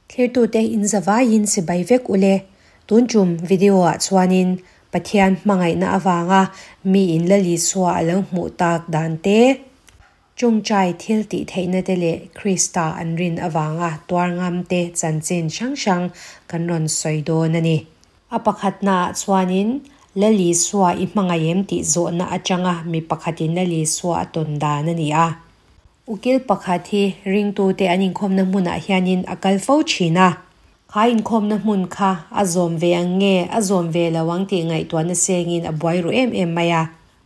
Thlirtute in zavaiin sibai vek ule. Tun tum video ah chuanin Pathian hmangaihna avanga mi in Lal Isua a lo hmuh tak dan te, Chungchai thil tih theihna te leh Krista an rin avanga tuar ngam te chanchin hrang hrang kan rawn sawi dawn a ni. A pakhatnaah chuanin Lal Isua i hmangaih em tih zawhna atanga mi pakhatin Lal Isua a tawn dan a ni a. Ukil pakhat hi ringtute an inkhawmna hmunah hianin a kal fo thin a. Kha inkhawmna hmun kha a zawm ve ang nge a zawm ve lo ang tih ngaihtuahna sengin a buai ru em em mai a.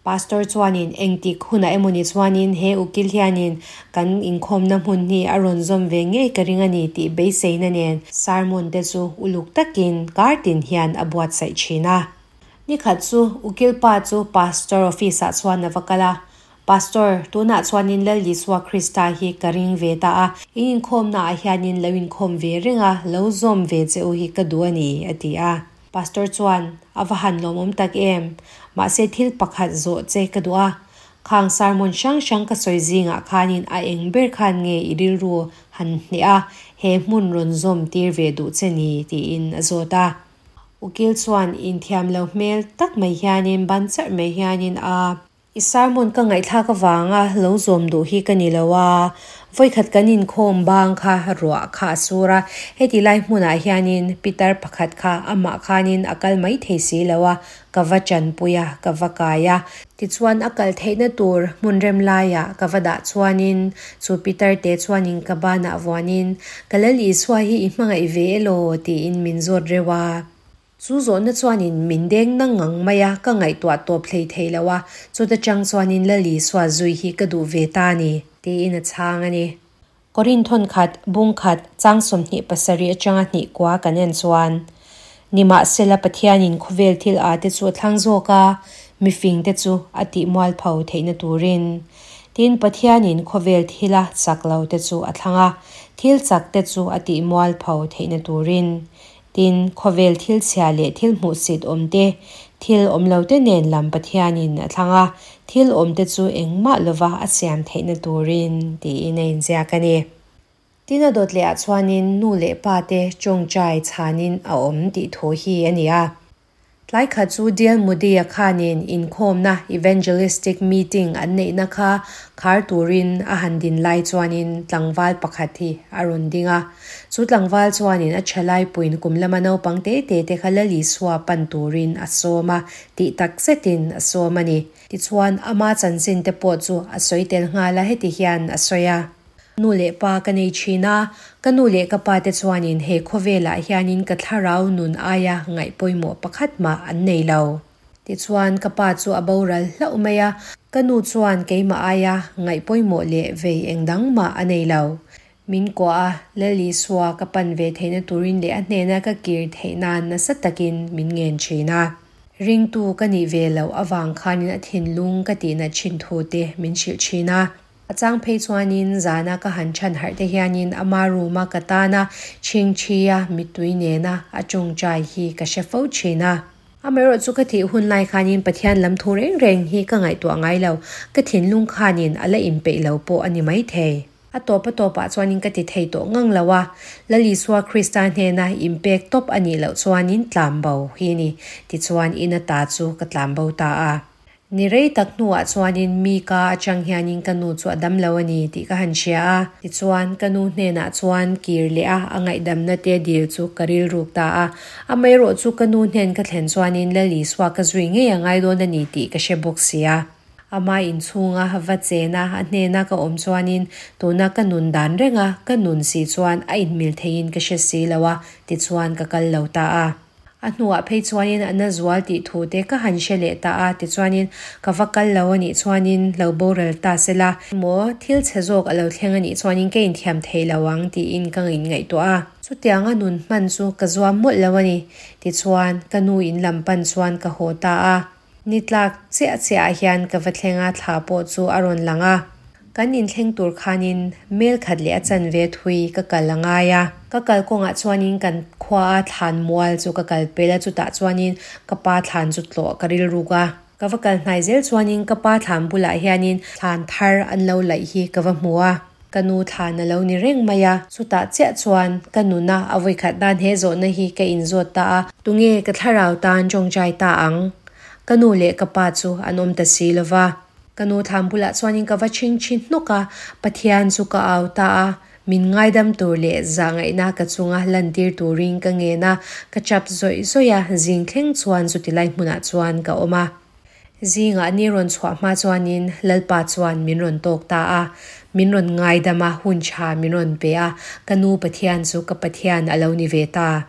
Pastor chuanin engtik hunah emawni chuanin he ukil hianin kan inkhawmna hmun hi a rawn zawm ve ngei ka ring a ni tih beiseina nen sermon te chu uluk takin kar tin hian a buatsaih thin a. Nikhat chu ukil pa chu pastor office ah chuan a va kal a, Pastor, tunah chuanin Lal Isua Krista hi ka ring ve ta a, in inkhawmna ah hianin lo inkhawm ve reng a, lo zawm ve che u hi ka duh a ni, a ti a. Pastor chuan, A va han lawmawm tak em! Mahse thil pakhat zawh che ka duh a, khang sermon hrang hrang ka sawi zingah khanin a eng ber khan nge i rilru han hneh a, he hmun rawn zawm tir ve duh che ni? tiin a zawt a. Ukil chuan inthiam lo hmel tak mai hianin ban charh mai hianin a. I sermon ka ngaihthlak avanga lo zawm duh hi ka ni lo a, vawikhat kan inkhawm bang kha ruah kha a sur a, heti lai hmunah hianin pitar pakhat kha amah khanin a kal mai thei si lo a, ka va chanpui a, ka va kai a. Tichuan a kal theihna tur hmun rem laiah ka va dah chuanin chu pitar te chuanin ka banah vuanin, Ka Lal Isua hi i hmangaih ve elaw? tiin min zawt reuh a. Chu zawhna chuanin min deng na ngang mai a, ka ngaihtuah tawp hlei thei lo a, chuta chang chuanin Lal Isua zui hi ka duh ve ta a ni, tiin a chhang a ni. Korinthon khat, bung khat, chang 27 atanga hnih kua kan en chuan, Nimahsela Pathianin khawvel thil a te chu a thlang zawk a, mifing te chu a tih mualpho theihna turin. Tin, Pathianin khawvel thila chak lo te chu a thlang a, thil chak te chu a tih mualpho theihna turin. Tin, khawvel thil chhia leh thil hmuhsit awm te, thil awm lo te nen lam Pathianin a thlang a, thil awm te chu engmah lova a siam theihna turin tiin a inziak a ni. Tin, a dawt lehah chuanin nu leh pa te tawngtai chhanin a awm tih thu hi a ni a. Tlai khat chu Dale Moody-a khanin inkhawmna, evangelistic meeting, an neihna kha khar turin a han din lai chuanin tlangval pakhat hi a rawn ding a. Chu tlangval chuanin a thalai puin kum lama naupang te te te kha Lal Isua pan turin a sawm a, tih tak zetin a sawm a ni. Tichuan, ama chanchin te pawh chu a sawi tel nghal a, heti hian a sawi a. Nu leh pa ka nei thin a, ka nu leh ka pa te chuanin he khawvelah hianin ka thlarau nun aia ngaih pawimawh pakhat mah an nei lo. Tichuan ka pa chu a boral hlauh mai a, ka nu chuan keimah aia ngaih pawimawh leh vei eng dang mah a nei lo. Min kuah a, Lal Isua ka pan ve theihna turin leh a hnena ka kir theih nan nasa takin min ngen thin a. Ringtu ka nih ve loh avang khanin a thinlung ka tihna thin thu te min hrilh thin a. A chang phei chuanin zana ka han chhan harh te hianin ama room a ka tana chhingchhia mittui nena a tawngtai hi ka hre fo thin a. Amaherawh chu ka thih hun lai khanin Pathian lam thu reng reng hi ka ngaihtuah ngai lo, ka thinlung khanin a la inpeih lo pawh a ni maithei. A tawp a tawpah chuanin ka ti thei tawh ngang lo a, Lal Isua Krista hnena inpek tawp a nih loh chuanin tlanbo hi ni, tichuan in ata chu ka tlanbo ta a. Ni rei tak hnuah chuanin mi ka atang hianin ka nu chu a dam lo a ni tih ka han hria a. Tichuan, ka nu hnenah chuan kir leh a, a ngaihdamna te dil chu ka rilruk ta a. Amaherawh chu ka nu hnen ka thlen chuanin Lal Isua ka zui ngei a ngai dawn a ni tih ka hre bawk si a. Ama inchhunga va chena a hnena ka awm chuanin tuna ka nun dan renga ka nun si chuan a inmil theiin ka hre si lo a, tichuan ka kal lo ta a. A hnuah phei chuanin a na zual tih thu te ka han hre leh ta a, tichuanin ka va kal lo a nih chuanin lo boral ta se la maw, thil chhe zawk a lo thleng a nih chuanin ka inthiam thei lo ang tiin ka inngaihtuah a. Chutianga nun hman chu ka zuam mawlh lo a ni, tichuan ka nu in lam pan chuan ka haw ta a. Ni tlak chiah chiah ah hian ka va thleng a, thla pawh chu a rawn lang a. Kan inthleng tur khanin mel khat leh a chanve thui ka kal a ngai a. Ka kal kawngah chuanin kan khua a thlan mual chu ka kal pel a, chutah chuanin ka pa thlan chu tlawh ka rilruk a. Ka Ka va kal hnai zel chuanin ka pa thlan bulah hianin thlan thar an lo laih hi ka va hmu a, ka nu thlan a lo ni reng mai a. Chutah chiah chuan ka nuna a vawikhat nan he zawhna hi ka inzawt ta a. Tunge ka thlarau tan tawngtai ta ang? Ka nu leh ka pa chu an awm ta si lo va. Ka nu thlan bulah chuanin ka va chhingchhi hnawk a, Pathian chu ka au ta a. Min ngaidam tur leh zahngaihna ka chunga lantir turin ka ngen a, ka chap zawih zawih a, zing thleng chuan chutilai hmunah chuan ka awm a. Zingah ni rawn chhuah hma chuanin Lalpa chuan min rawn tawk ta a, min rawn ngaidam a, hun tha min rawn pe a, ka nu Pathian chu ka Pathian a lo ni ve ta.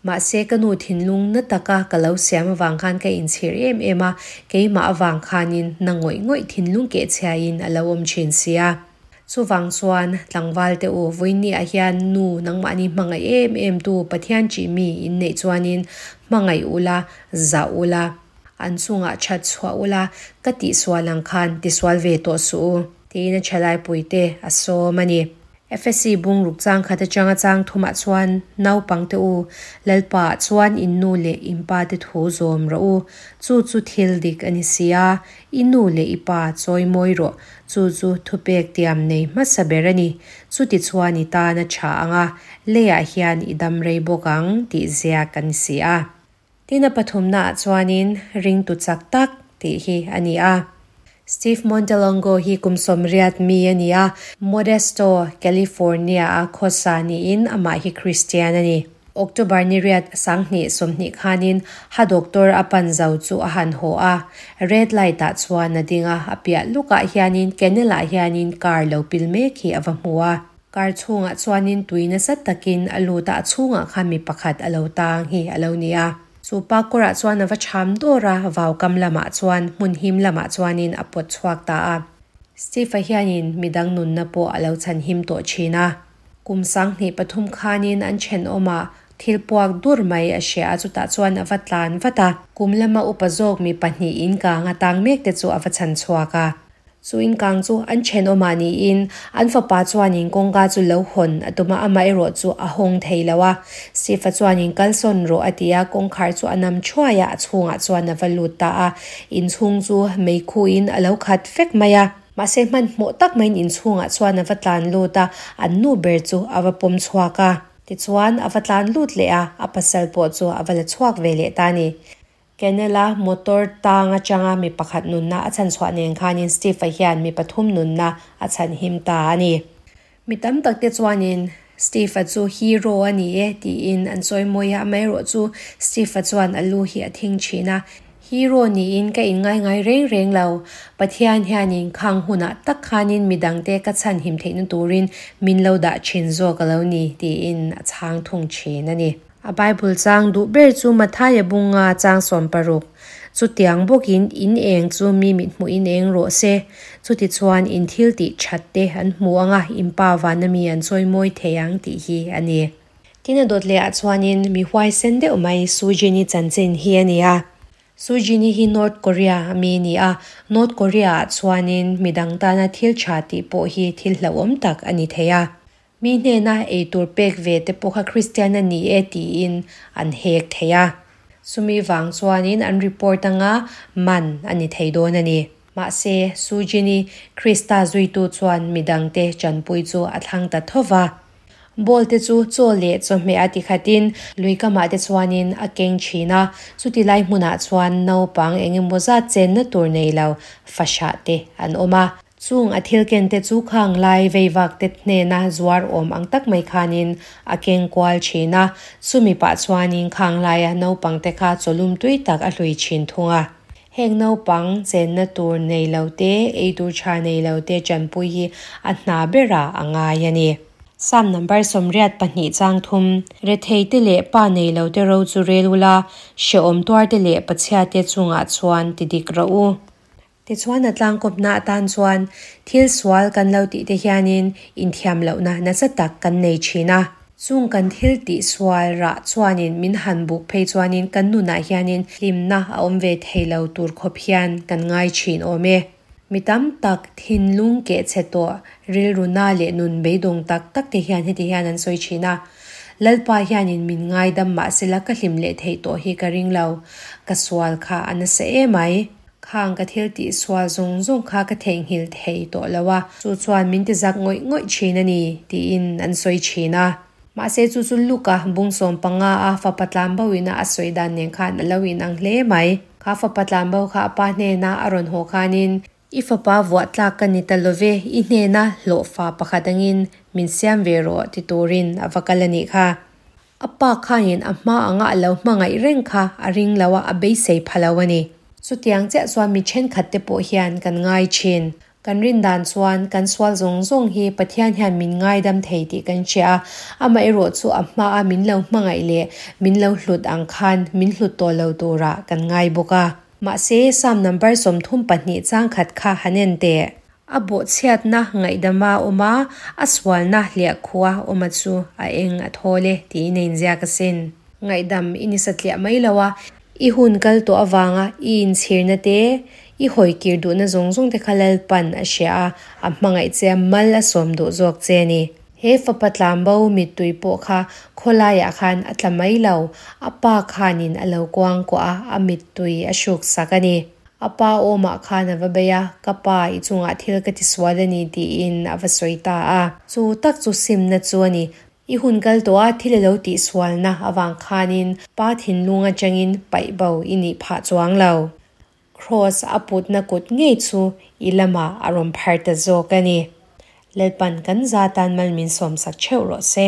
Mahse ka nu thinlung na taka ka lo siam avang khan ka inchhir em em a, keimah avang khanin na ngawih ngawih thinlung kehchhiain a lo awm thin sia. Chuvang chuan, tlangval te u, vawiinniah hian nu nangmahni hmangaih em em tu Pathian ṭih mi in neih chuanin hmangaih ula, zah ula, an chungah ṭhat chhuah ula, ka tihsual ang khan tisual ve tawh suh u, tiin a ṭhalaipuite a sawm a ni. Efesi bungruk chang khat atanga chang thumah chuan, Naupangte u, Lalpaah chuan in nu leh in pate thu zawm rawh u, chu chu thil dik a ni si a, i nu leh i pa chawi mawi rawh, chu chu thupek tiam nei hmasa ber a ni, chuti chuan i tan a tha ang a, leiah hian i dam rei bawk ang tih ziak a ni si a. Tin a pathumnaah chuanin ringtu chak tak tih hi a ni a. Steve Montelongo hi kum 80 mi a ni a, Modesto, California-a khawsa niin amah hi Kristian a ni. October ni riat 2020 khanin ha doctor a pan zo chu a han haw a, red light-ah chuan a ding a, a piah lukah hianin kennel-ah hianin car lo pil mek hi a va hmu a. Car chhungah chuanin tui nasa takin a lut a, a chhungah khan mi pakhat a lo tang hi a lo ni a. Chu pa kawrah chuan a va cham dawr a, vau kam lamah chuan hmun him lamah chuanin a pawt chhuak ta a. Steve-a hianin midang nunna pawh a lo chhan him tawh thin a. Kum 23 khanin an thenawmah thil puak dur mai a hria a, chutah chuan a va tlan vat a. Kum lama upa zawk mi pahnih in kang a tang mek te chu a va chhan chhuak a. Chu inkang chu an thenawmah niin an fapa chuanin kawngka chu lo hawn a tum a, amaherawh chu a hawng thei lo a. Steve-a chuanin kalsawn rawh a ti a, kawngkhar chu a nam thuai a, a chhungah chuan a va lut ta a. Inchhung chu meikhuin a lo khat vek mai a. Mahse hmanhmawh tak maiin inchhungah chuan a va tlan lut a, an nu ber chu a va pawm chhuak a. Tichuan a va tlan lut leh a, a pasal pawh chu a va la chhuak ve leh ta a ni. Kennel-a motor tang atanga mi pakhat nunna a chhanchhuah nen khanin Steve-a hian mi pathum nunna a chhanhim ta a ni. Mi tam tak te chuanin Steve-a chu hero a ni e tiin an sawi mawi a, amaherawh chu Steve-a chuan a lu hi a thing thin a. Hero niin ka inngai ngai reng reng lo. Pathian hianin khang hunah tak khanin midangte ka chhanhim theihna turin min lo dah thin zawk a lo ni tiin a chhang thung thin a ni. A Bible chang duh ber chu Mathaia bunga chang 60. Chutiang bawkin in eng chu mi mit hmuhin eng rawh se. Chutichuan in thil tih that te an hmu anga in pa vana mi an chawi mawi thei ang tih hi a ni. Tin a dawt lehah chuanin mi huaisen deuh mai Sujin-i chanchin hi a ni a. Sujin-i hi North Korea a mi a ni a, North Korea-ah chuanin midang tana thil tha tih pawh hi thil hlauhawm tak a ni thei a. Mi hnena eitur pek ve te pawh kha Kristian a ni e tiin an hek thei a. Chumi vang chuanin an report anga man a ni thei dawn a ni. Mahse, Sujini Krista zuitu chuan midangte chanpui chu a thlang ta tho va. Ball te chu chaw leh chawhmeh a tikhatin lui kamah te chuanin a keng thin a, chuti lai hmunah chuan naupang eng emaw zat chenna tur nei lo fahrah te an awm a. Chung a thil ken te chu khang lai veivak te hnena zuar awm ang tak mai khanin a keng kual thin a, chumi pah chuanin khang laia naupang te kha chawlum tui tak a hlui thin thung a. Heng naupang chenna tur nei lo te, ei tur tha nei lo te tanpui hi a hna berah a ngai a ni. Psalm number 82 chang thum, Rethei te leh pa nei lo te ro chu rel ula, hrehawm tuar te leh pachhia te chungah chuan ti dik rawh u. Tichuan a tlangkawpna atan chuan thil sual kan lo tih te hianin inthiam lohna nasa tak kan nei thin a. Chung kan thil tih sual rah chuanin min han buk phei chuanin kan nunah hianin hlimna a awm ve thei lo tur khawp hian kan ngai thin awm e. Mi tam tak thinlung keh chhe tawh rilruna leh nun beidawng tak tak te hian heti hian an sawi thin a, Lalpa hianin min ngaidam mahsela ka hlim leh theih tawh hi ka ring lo, ka sual kha a nasa emai. Khang ka thil tih sual zawng zawng kha ka theihnghilh thei tawh lo a, chu chuan min ti zak ngawih ngawih thin a ni, tiin an sawi thin a. Mahse chu chu Luka bung 15 a fapa tlan bo ina a sawi dan nen khan a lo inang hle mai. Kha fapa tlan bo kha a pa hnena a rawn haw khanin, I fapa vuah tlak ka ni ta lo ve, i hnena hlawhfa pakhat angin min siam ve rawh ti turin a va kal a nih kha. A pa khanin a hma anga a lo hmangaih reng kha a ring lo a, a beisei pha lo a ni. Chutiang chiah chuan mi thenkhat te pawh hian kan ngai thin. Kan rin dan chuan kan sual zawng zawng hi Pathian hian min ngaidam thei tih kan hria a, amaherawh chu a hma a min lo hmangaih leh min lo hlut ang khan min hlut tawh lo turah kan ngai bawk a. Mahse, Psalm number 32 chang khat kha han en teh. A bawhchhiatna ngaihdama awm a, a sualna hliahkhuha awma chu a eng a thawl e tiin a inziak asin. Ngaihdam i ni satliah mai lo a, i hun kal tawh avanga i inchhirna te, i hawikir duhna zawng zawng te kha Lalpan a hria a, a hmangaih che a, mal a sawm duh zawk che a ni. He fapa tlanbo mittui pawh kha khawlaiah khan a tla mai lo, a pa khanin a lo kuangkuah a, a mittui a hruksak a ni. A pa awmah khan a va bei a, Ka pa, i chungah thil ka tisual a ni tiin a va sawi ta a. Chu tak chu simna chu a ni. I hun kal tawh a, thil i lo tihsualna avang khanin pa thinlung atangin paih bo i nih phah chuang lo. Kraws a putna kut ngei chu i lamah a rawn phar ta zawk a ni. Lalpan kan za tan mal min sawmsak theuh rawh se.